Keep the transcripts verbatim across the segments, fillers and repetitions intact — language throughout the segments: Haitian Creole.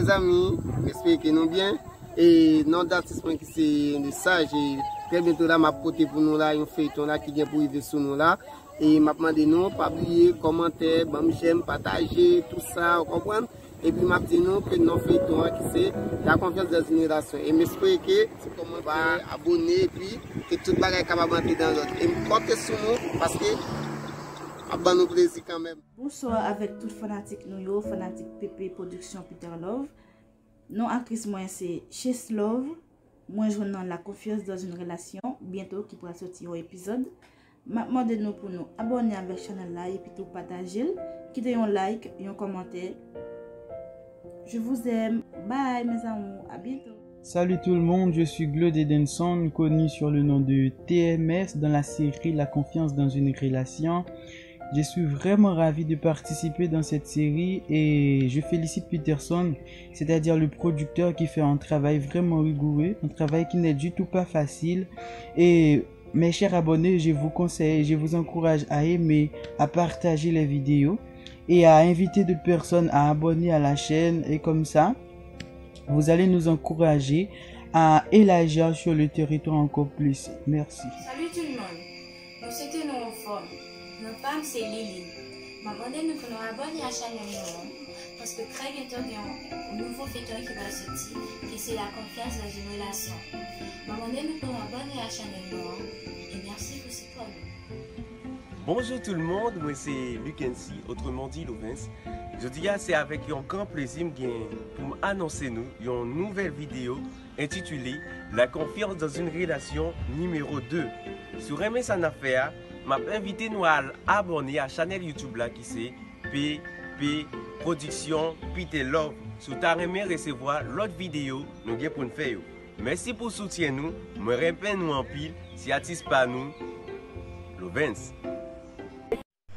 Mezanmi, m espere ke nou byen. E non datis mwen ki se Lesaj, e trè byento la m ap pote pou nou la yon feyton la ki gen pou rive sou nou la. E m ap mande nou pa bliye kòmantè, ban m jèm, pataje, tou sa, ou konprann? Epi m ap di nou ke non feyton an ki se La confiance dans une relation. E m espere ke se kòmantè, abone, epi ke tout bagay kapab antre dan lòd. E m konte sou nou paske m ap ban nou plezi kanmenm. Bonswa avèk tout fanatik nou yo, fanatik P P Production Peter Love. Non aktris mwen se Chase Love. Mwen jwenn nan La confiance dans une relation, byento ki pral soti yon epizòd. M ap mande nou pou nou abòne avèk chanèl la epi tou pataje l, kite yon like, yon kòmantè. Je vous aime. Bye mes amours, à bientôt. Salut tout le monde, je suis Glaude Edenson, connu sur le nom de T M S dans la série La confiance dans une relation. Je suis vraiment ravi de participer dans cette série et je félicite Peterson, c'est-à-dire le producteur qui fait un travail vraiment rigoureux, un travail qui n'est du tout pas facile. Et mes chers abonnés, je vous conseille, je vous encourage à aimer, à partager les vidéos et à inviter d'autres personnes à abonner à la chaîne et comme ça, vous allez nous encourager à élargir sur le territoire encore plus. Merci. Salut tout le monde. Nou swete nou anfòm. Non pa m se Lili. M ap mande nou pou nou abòne a chanèl nou an, paske trè byento gen yon nouvo feyton ki pral soti, ki se La confiance dans une relation. M ap mande nou pou nou abòne a chanèl nou an, e mèsi pou sipò nou. Bonjour tout le monde, mwen se Lukency, autrement dit Lovens. Jodi a se avèk yon gran plezi m gen pou m anonse nou yon nouvèl videyo entitile La confiance dans une relation nimewo de. Si w renmen sa n ap fè a, m ap envite nou al abòne a chanèl YouTube la ki se P P Production Peter Love. Si w ta renmen resevwa lòt videyo nou gen pou n fè yo. Mèsi pou soutyen nou, mwen renmen nou anpil, se atis pa nou, Lovens.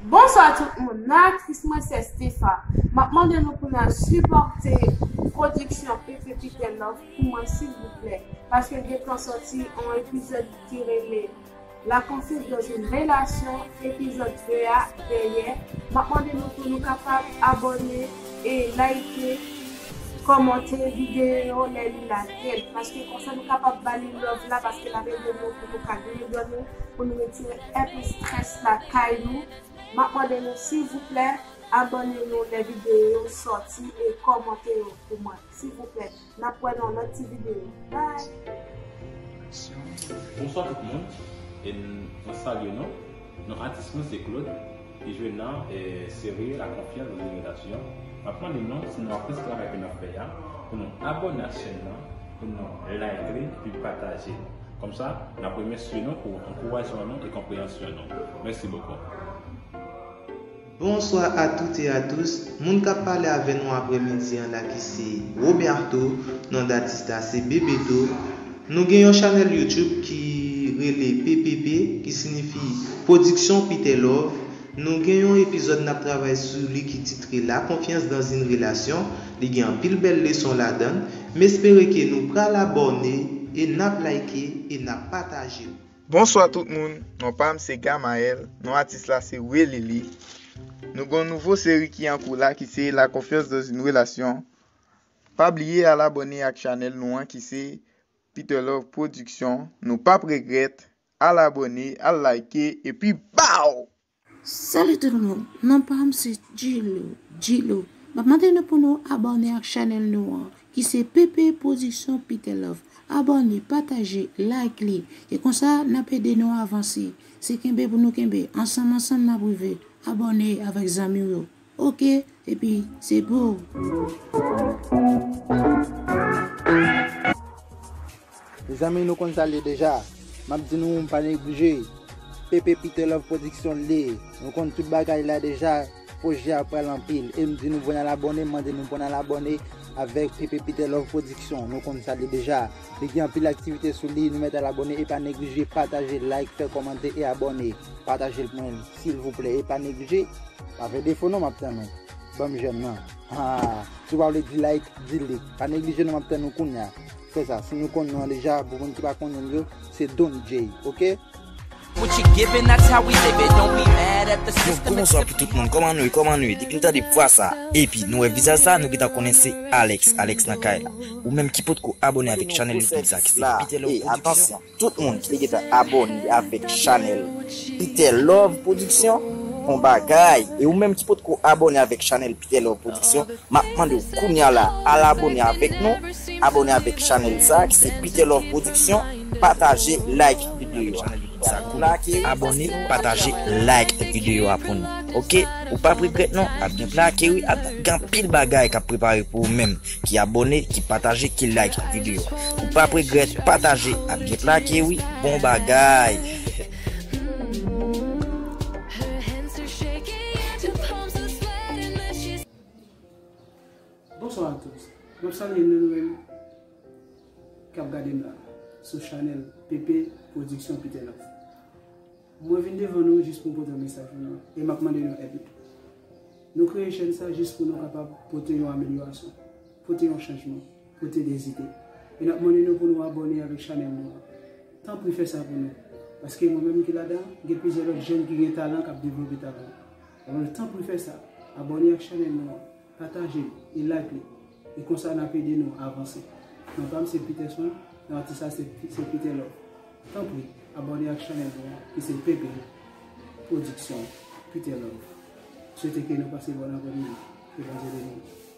Bonswa tout moun, nan aktris mwen se Stefa. M ap mande nou pou n al sipòte pwodiksyon P P Peter Love pou mwen silvouplè, paske l gentan sòti yon epizòd ki rele La confiance dans une relation, epizòd de a dèyè. M ap mande nou pou nou kapab abòne e like, kòmante videyo lè li lage l, paske konsa nou kapab ba li love la, paske l ap ede nou pou nou ka genyen done, pou nou retire enpe strès lakay nou. M ap mande nou, silvouplè, abòne nou lè videyo yo sòti e kòmante yo pou mwen, silvouplè. N ap wè nan lòt ti videyo. Bye! Bonswa tout moun, e n-, mwen salye nou. Non atis mwen se Claude, ki jwe nan, eh, seri La confiance dans une relation. M ap mande nou, si nou apresye travay ke n ap fè a, pou nou abòne ak chèn nan, pou nou like li, epi pataje l. Konsa, n ap remèsye nou pou ankourajman nou e konpreyansyon nou. Mèsi bokou. Bonswa a tout e a tous. Moun k ap pale avè nou aprèmidi an la ki se Roberto, non datis la se Bebeto. Nou gen yon chanèl YouTube ki rele P P P, ki siyifi Pwodiksyon Peter Love. Nou gen yon epizòd n ap travay sou li ki titre La confiance dans une relation. Li gen anpil bèl leson ladan l. M espere ke nou pral abòne e n ap like e n ap pataje l. Bonswa tout moun, non pa m se Gamaël, non atis la se Welele. Nou gen yon nouvo seri ki an kou la ki se La confiance dans une relation. Pa bliye al abòne ak chanèl nou an ki se Peter Love Production. Nou p ap regrèt, al abòne, al like, epi baw! Salut tout le monde, non pa m se Djilo, Djilo. M ap mande nou pou nou abòne ak chanèl nou an, ki se P P Production Peter Love. Abòne, pataje, like li. E konsa, n ap ede nou avanse. Se kenbe pou nou kenbe. Ansanm, ansanm, n ap rive. Abòne avèk zanmi w yo. Oke? Epi, se pou ou. Mezanmi, nou konn sa l ye deja. M ap di nou, pa neglije. P P Peter Love Production l ye. Nou konn tout bagay la deja. Pwojè a pral anpil. E m di nou pou n al abòne, m mande nou pou n al abòne avèk P P Peter Love Production. Nou konn sa l ye deja. Li gen anpil aktivite sou li. Nou mèt al abòne e pa neglije pataje, like, fè kòmantè e abòne. Pataje l pou mwen, silvouplè, e pa neglije. Pa fè defo non, m ap tann ou. Ban m jèm nan. Ha, si w pa vle di like, delete. Pa neglije non, m ap tann ou kounye a. Fè sa. Si nou konn nou an deja, pou moun ki pa konnen l yo, se Don J, oke? What you giving, that's how we live it. Don't be mad at the Bon, system. bonbonswa pou tout moun. Kòman nou ye? Kòman nou ye? Depi n tande vwa sa, epi nou wè vizaj sa, nou gentan konnen se Alex. Alex nan kay la. Ou menm ki potko abòne avèk chanèl YouTube sa, ki se Peter Love Production. Atansyon, tout moun ki te gentan abòne avèk chanèl Peter Love Production, bon bagay. E ou menm ki potko abòne avèk chanèl Peter Love Production, m ap mande w kounye a la, al abòne avèk nou, abòne avèk chanèl sa, ki se Peter Love Production, pataje, like videyo a. Sa koul. Abòne, pataje, like videyo a pou nou. Oke? Ou p ap regrèt non, ap gen plake wi, ap gen anpil bagay k ap prepare pou ou menm ki abòne, ki pataje, ki like videyo a. Ou p ap regrèt, pataje, ap gen plake wi, bon bagay. Bonsoir à tous. M ap salye nou, nou menm k ap gade m la sou chanèl P P Production Peter Love. Mwen vin devan nou jis pou m pote yon mesaj pou nou e m ap mande nou èd nou. Nou kreye chèn sa jis pou nou kapab pote yon amelyorasyon, pote yon chanjman, pote de zide. E n ap mande nou pou nou abòne avèk chanèl nou an. Tanpri fè sa pou nou. Paske mwen menm ki ladan, gen plizyè lòt jèn ki gen talan k ap devlope talan yo. Alò, tanpri fè sa. Abòne ak chanèl nou an. Pataje l e like li. E konsa n ap ede nou avanse. Non pa m se Peterson, non atis la se, se Peter Love. Tanpri, abòne ak chanèl nou an, ki se P P Production Peter Love. Swete ke nou pase bòn aprèmidi. Ke Bondye beni nou.